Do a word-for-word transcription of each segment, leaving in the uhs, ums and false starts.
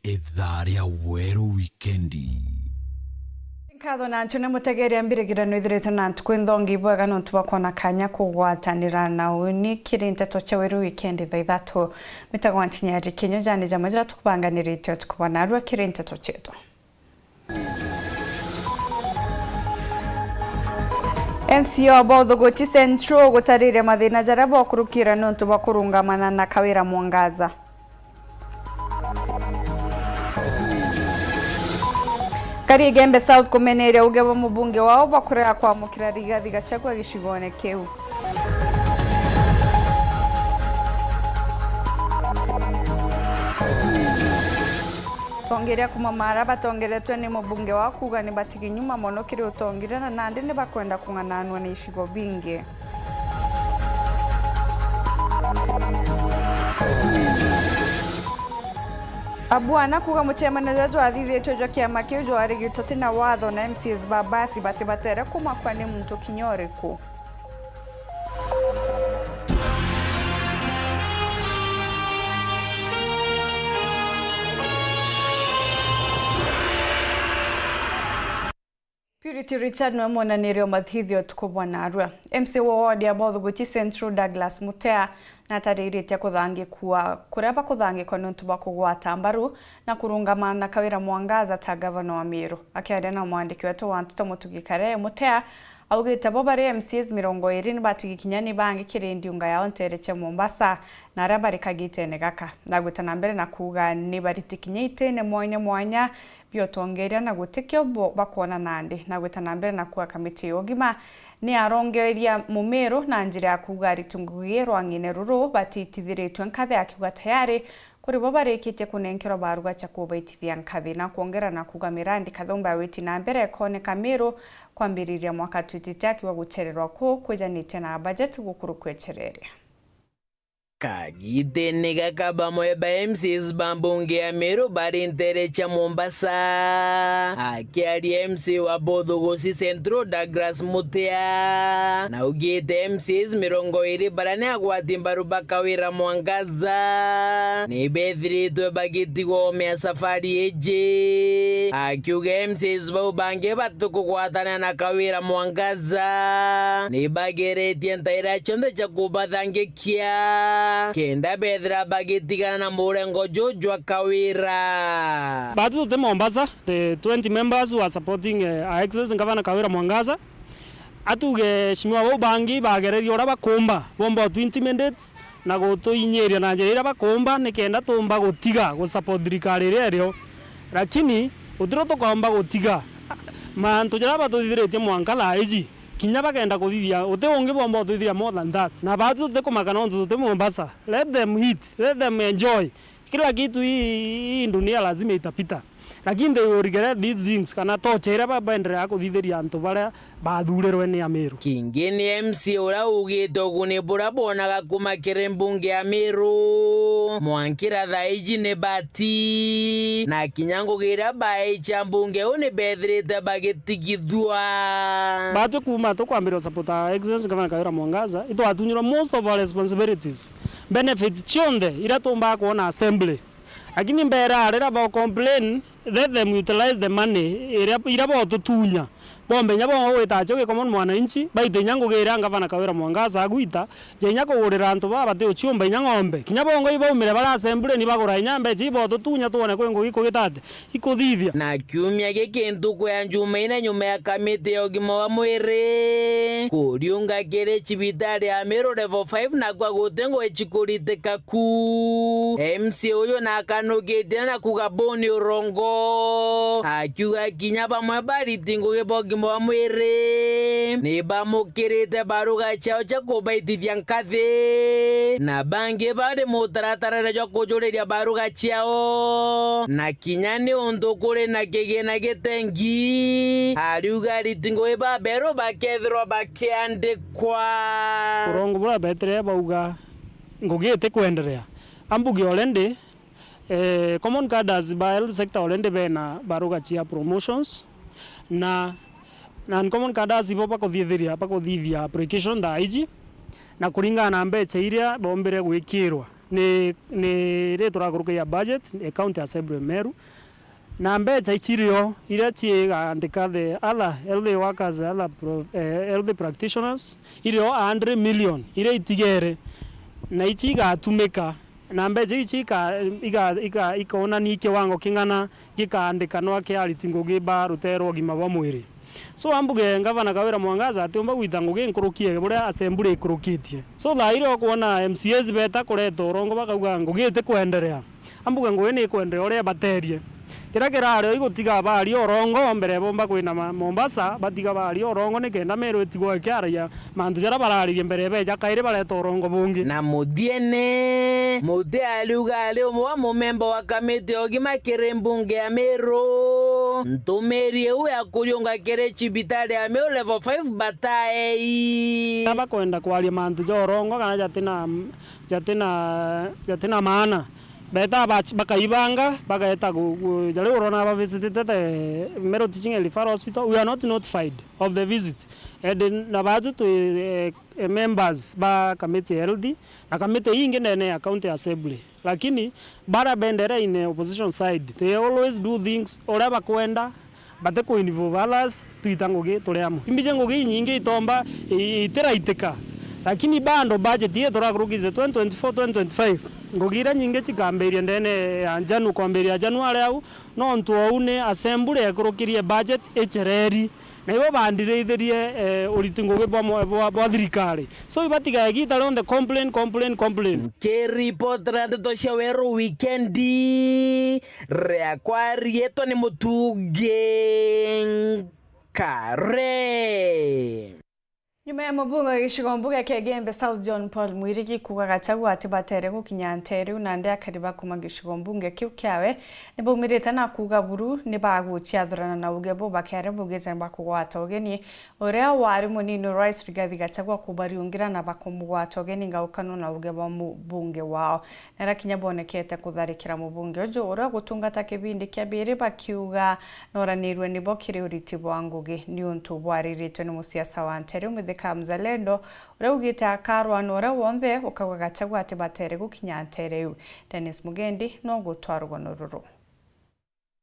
Ithaa ria Weru Wikendi. Nkatho na nchune mutegeria mbirigirano ithirite na ntuku inthongi ibwega nontu bwa kwona kanya kugwatanira na uni kiri nteto cia Weru Wikendi thaa ithatu. Mitagwa ntinyari kinyo jani jamwe jira tukubanganirite utuku bwa narua kiri nteto cietu. M C A wa Bothuguchi Central gutariria mathina jaria bokurukira niuntu bwa kurungamana na Kawira Mwangaza. Kari Igembe South kumeneria uge bwa mubunge wao bwa kurega kwamukira Rigathi Gachagua gicigone kiu. Tongeria kuma Mara batongeretwe ni mubunge wao kuuga ni batigi nyuma mono kiri utongeria na nandi ni bakwenda kung'ananua na icigo bingi. Abwana kuuga mucemanio juria jwathithitue jwa kiama kiu jwari gitoti na watho na M C As ba Basi batibatere kumakua ni muntu kinya uriku. Purity Richard niwe mwonaniria o mathithio utuku bwa narua. M C A wa ward ya Bothuguchi Central Douglas Mutea natariritie kuthangikua kuria bakuthangikwa niuntu bwa kugwata mbaru na kurungama na Kawira Mwangaza ta gavana wa Meru. Akiaria na mwandiki wetu wa nteto Mutugi Karere, Mutea augite bo bari M C As mirongo iri ni batigi kinya ni bangi kiri ndiunga yao ntere cia Mombasa na aria bari kagitene gaka. Nagwita na mbere na kuuga ni bariti kinya itine mwanya mwanya biotongeria na gutikio bo bakwona nandi. Nagwita na mbere na kuuga kamiti ya ugima ni arongeria Mumiru na njira ya kuuga ariti ngugi rwang'ine ruru batitithiritue nkathi, akiuga tayari kuri bo barikitie kunenkerwa baruga cia kubaitithia nkathi, na kwongera na kuuga mirandi kathumba ya witi na mbere ikoneka Miru kwambiriria mwaka twitite, akiuga gucererwa kuu kwijanitie na bajeti gukuru kwechereria. Kagitene gaka bamwe ba M C As ba mbunge ya Meru bari ntere cia Mombasa. Akiaria M C A wa Bothuguchi Central Douglas Mutea naugite M C As mirongo iri baria ni agwati mbaru ba Kawira Mwangaza ni bethiritwe bagitigwa ome ya safari iji. Akiuga M C As bau bangi batukugwatana na Kawira Mwangaza ni bageretie ntaira cionthe cia kubathangikia kenda bethira bagitigana na murengo juu jwa Kawira. Batu tuti Mombasa, the twenty members who are supporting, eh, Her Excellency Governor Kawira Mwangaza. Atuge eshimiwa bau bangi bagererie uria bakumba, bomba utu intimidate na gutuinyiria na njira iria bakumba, nikenda tumba gutiga gu support thirikari iria irio. Lakini gutirio tukomba gutiga mantu jaria batuthithiritie mwanka thaa iji, kinya bakenda kuthithia, uti ungi bomba ututhithia more than that. Na batu tuti kumaka nontu tuti Mombasa. Let them eat, let them enjoy. Kila kitu hii, hii dunia lazima itapita. Lakini they will regret these things, kana torture iria ba-, baendelea kuthithiria antu baria bathurirwe ni Amiru. Kingi ni M C A uria ugite uguni buria bonaga kuma kiri mbunge ya Miru mwankira thaa iji ni bati, na kinya ngugi iria baecha mbunge u ni bethirite bagitigithua. Batwi kuma tukwambirwa support Her Excellency Governor Kawira Mwangaza, itwatunyirwe most of our responsibilities, benefits cionthe iria tumbaga kwona assembly. Lakini mbera riria bo complain, let them utilize the money iria, iria botutunya. Bombe inya bongo gwita acio gi common mwananchi, baite inya ngugi iria ngavana Kawira Mwangaza agwita, ja inya kugurira antu baba bati uciumba inya ng'ombe. Kinya bongo ibaumire bara assembly ni bagura inya mbeca ibotutunya twone kwi ngugi ikugita atia, ikuthithia. Na kiumia giki ntuku ya Njumaine nyuma ya kamiti ya ugima wa mwiri kuriunga kiri cibitari ya Meru Level five nakwa guti ngugi cikuritika ku. M C A uyu nakanukitie na kuga buu ni urongo, akiuga kinya bamwe bariti ngugi ba ugima wa mwiri ni bamukirite baruga ciao cia kubaitithia nkathi, na bangi bari mutaratarene jwa kujuriria baruga ciao, na kinya ni untu kuri na kigina gitengi, ariuga ariti ngugi baberu bakethirwa bakiandikwa. Urongo buria betere bauga ngugi itikwenderea. Ambuge already, eh, common cadres ba health sector already bena baruga cia promotions, na non common cadres ibo bakuthithiria, bakuthithia application thaa iji, na kuringana na mbeca iria bombire gwikirwa. Ni, ni ri turakurukia budget, e County Assembly Meru, na mbeca ici rio iria ciigandika the other healthy workers, other pro-, eh, healthy practitioners, irio a hundred million iria itigere, na ici igatumika, na mbeca ici ika-, ika-, ika-, ikoonania kiwango king'ana gikaandikanwa kia ariti ngugi ba rutere rwa ugima bwa mwiri. So ambuge Ngavana Kawira Mwangaza atiumba gwita ngugi nkuruki e buria Assembly ikurukitie. So thaa iria ukwona M C As beta kureta urongo bakauga ngugi itikwenderea, ambuge ngugi ni ikwenderea uria ibaterie. Kiria kirari o igutiga baaria urongo mbere bomba kwina ma-, Mombasa, batiga baaria urongo nikenda Meru itigwe ikiaragia mantu jaria bararirie mbere beja kairi bareta urongo bungi. Na muthiene, Muti ariuga ari umwe wa mumemba wa kamiti ya ugima kiri mbunge ya Meru. Ntumiri iu ya kuriunga kiri cibitari ya Meru level five bataei. Bakwenda kwaria mantu ja urongo kana jatina, jatina, jatina maana. Beta ba-, bakaibanga, bageta gu-, gu-, jaria urona ba visitite the Meru Teaching and Referral Hospital, we are not notified of the visit. And na batu twi, eh, eh, members ba kamiti ya health na kamiti ingi ndene ya county assembly. Lakini bara bendera in opposition side, they always do things uria bakwenda, bati ku involve others, twita ngugi turi amwe. Imbije ngugi inyingi itomba i-, itiraitika. Lakini bando budget yetu turakurukize twenty twenty-four, twenty twenty-five, ngugi iria nyingi cikambiria ndene ya Janu-, kwambiria January au, nontu ou ni assembly ekurukirie budget ichereri. Na ibo bandiriithirie, eh, uriti ngugi bwa mo-, bwa, bwa thirikari. So ibatiga igita rionthe complain, complain, complain. Nkiripotera ndeto cia Weru Wikendi, riakwa riitwa ni Mutungi Nkare. Nyuma ya mubunge wa gicigo mbunge kia Igembe South John Paul Mwirigi kuuga Gachagua atibatere gukinya nteere iu, nandi akari ba kuuma gicigo mbunge kiu kiawe nibaumirite na kuuga buru nibaguciathurana na uge bo bakiaria baugite nibakugwata ugeni uria wari munini wa Rais Rigathi Gachagua kubariungira na bakumugwata ugeni ngaukano na uge bwa mubunge wao. Narakinya bonekete kutharikira mubunge uju uria gutungata kibindi kia biiri bakiuga nooranirue nibo kiri uriti bwa ngugi niuntu bwariritwe ni musiasa wa nteere Mithika Mzalendo uria ugite akarwa na uria wonthe ukauga Gachagua atibatere gukinya nteere iu. Dennis Mugendi no gutwa rugono ruru.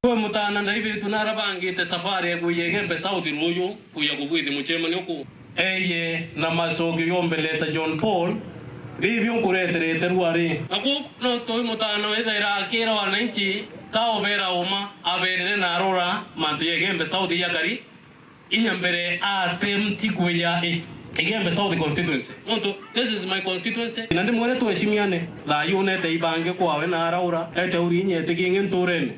Kwi mutaana ndaibitwe na aria bangite safari ya kuija Igembe South ruuju kuja kugwithia mucemanio kuu. Eeye na macokio yombelesa John Paul, bibio nkureterete rua ri. Naku no toi mutaana withaira akira wananchi ka ubera uma, aberere na arora mantu ya Igembe South yakari inya mbere attempt kuija I-, Igembe South constituency. Nontu, this is my constituency. Na ndimwire tuheshimiane. Thayu unete ibange kwawe na araura, ete uri inya eti kingi nturene.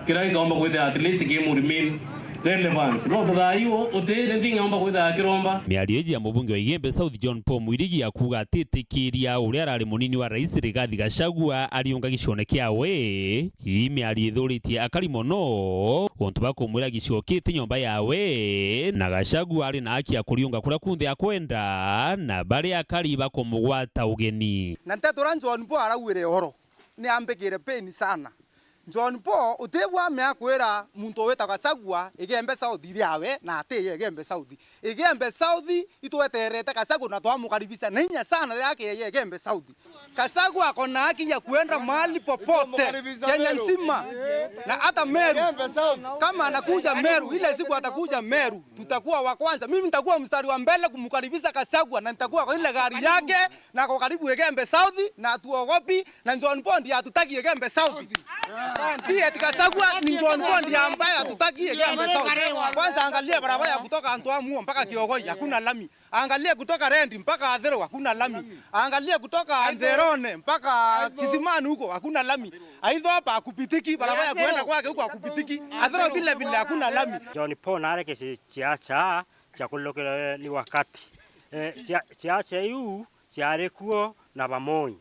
Kiria gikaomba kwithira at least kimu remain relevance. Nontu thayu uti anything aomba kwithira akiromba. Miario iji ya mubunge wa Igembe South John Paul Mwirigi ya kuuga atitikiria uria arari munini wa rais Rigathi Gachagua ariunga gicione kiawe. Ii miario ithuritie akari mono, untu bakumwira gicigo kiti nyomba yawe, na Gachagua ari na haki ya kuriunga kuria kunthe akwenda, na bari akari bakumugwata ugeni. Na nteto uria John Paul araugire uhoro, ni ambikire pain sana. John Paul, utibwa amea kwira muntu witagwa Gachagua, Igembe South iri yawe, na ati ya Igembe South. Igembe South, itweterete Gachagua na twamukaribisha na inya sana riria akiaja Igembe South. Gachagua ako na haki ya kuenda mahali popote Kenya nzima na hata Meru. Kama anakuja Meru, ile siku atakuja Meru, tutakuwa wa kwanza. Mimi nitakuwa mstari wa mbele kumkaribisha Gachagua na nitakuwa kwa ile gari yake na ako karibu Igembe South na hatuogopi. Na John Paul ndiye hatutaki Igembe South. Si eti Gachagua, ni John Paul ndiye ambaye hatutaki Igembe South. Kwanza angalia barabara ya kutoka Antoamuo mpaka Kiogoi, hakuna lami. Angalia kutoka Rendi mpaka Athero, hakuna lami. Angalia kutoka Antherone mpaka Kisimani huko, hakuna lami. Aitho hapa hakupitiki, barabara ya kuenda kwake huko hakupitiki. Athero vile vile hakuna lami. John Paul nareke ci-, ciacha cha kulokera ni wakati. Eh, cia-, ciacha iu ciari kuo na bamoi.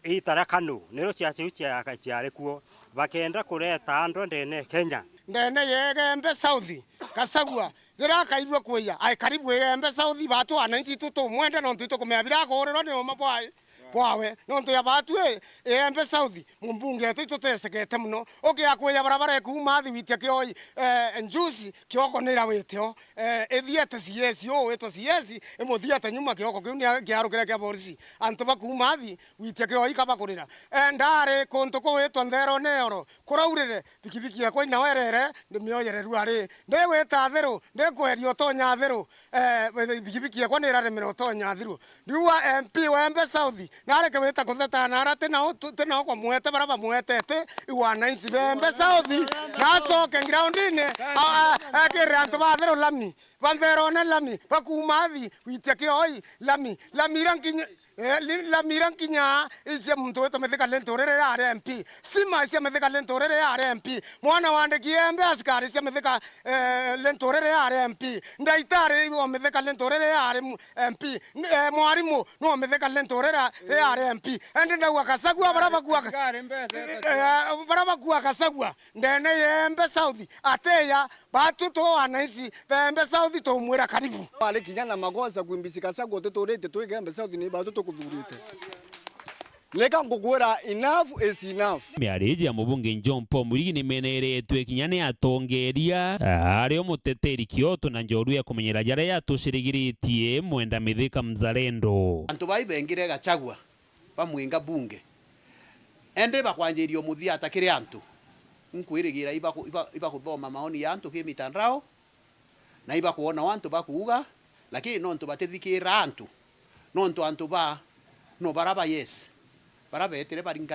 Itara Kanu, niro ciacha iu cia-, ciari kuo, bakenda kureta andu ndene Kenya. Ndene ya Igembe South, Gachagua, riria akaigua kuiya, ai karibu Igembe South, batu wananchi itu tumwende, nontu itukumenya bira akuurirwa ni uma bwai. bwawe. Nontu ya baatu ii, Iembe South, mumbunge wetu itutesekete muno. Ukiakwija barabara ikuuma athi witia Kioi, eh, njusi, kioko nirawite o. Eh, ithiete C S, uu witwa C S, imuthiete nyuma, kioko kiu ni kiarukire kia borisi. Antu bakuuma athi witia Kioi kabakurira. Eh, ndari kuntu kugwitwa Ntherone Yoro, kuraurire, bikibiki yakwa inawerere, ndimioyere ruari. Ndigwita thiru, ndikweria utonya thiru. Eh, bikibiki yakwa niraremera utonya thiru. Riu wa M P wa Embe South, nareke gwita kutheta nara, tina u-, tina ukwamwete bara bamwetete, i wananchi ba Embe South, na acoke groundine, a-, a-, ekirire antu ba thiru lami, ba Ntherone lami, bakuuma athi, witia Kioi lami, lami ira nkinya, eh, li-, lami ira nkinya, icia muntu witwa Mithika Linturi riria ari M P, stima icia Mithika Linturi riria ari M P, mwana wandiki Embe askari cia Mithika, eh, Linturi riria ari M P, ndaitari wa Mithika Linturi riria ari mu-, M P, n-, eh, mwarimu no Mithika Linturi riria, riria ari M P. Ende ndauga Gachagua, bara bakua, eh, eh, bara bakua Gachagua, ndene ya Embe South, ateya, batu tu wananchi ba Embe South tumwira karibu. Ari kinya na magoca kwimbicika Gachagua utituritie twi Embe South ni batu tukuthurite. Leka ngukwira, enough is enough. Miario iji ya mubunge John Paul Murigi nimeneretwe kinya ni atongeria, ario muteteri kioto na njorua ya kumenyera jaria yatucirigiritie Mwenda Mithika Mzalendo. Antu bai bengire Gachagua bamwinga bunge. Ende bakwanjiria umuthia ata kiri antu? Nkwirigira ibaku-, iba-, ibakuthoma maoni ya antu ki mitandao, na ibakwona o antu bakuuga, lakini nontu batithikira antu, nontu antu ba, no bara ba yes, bara betire bari ngai.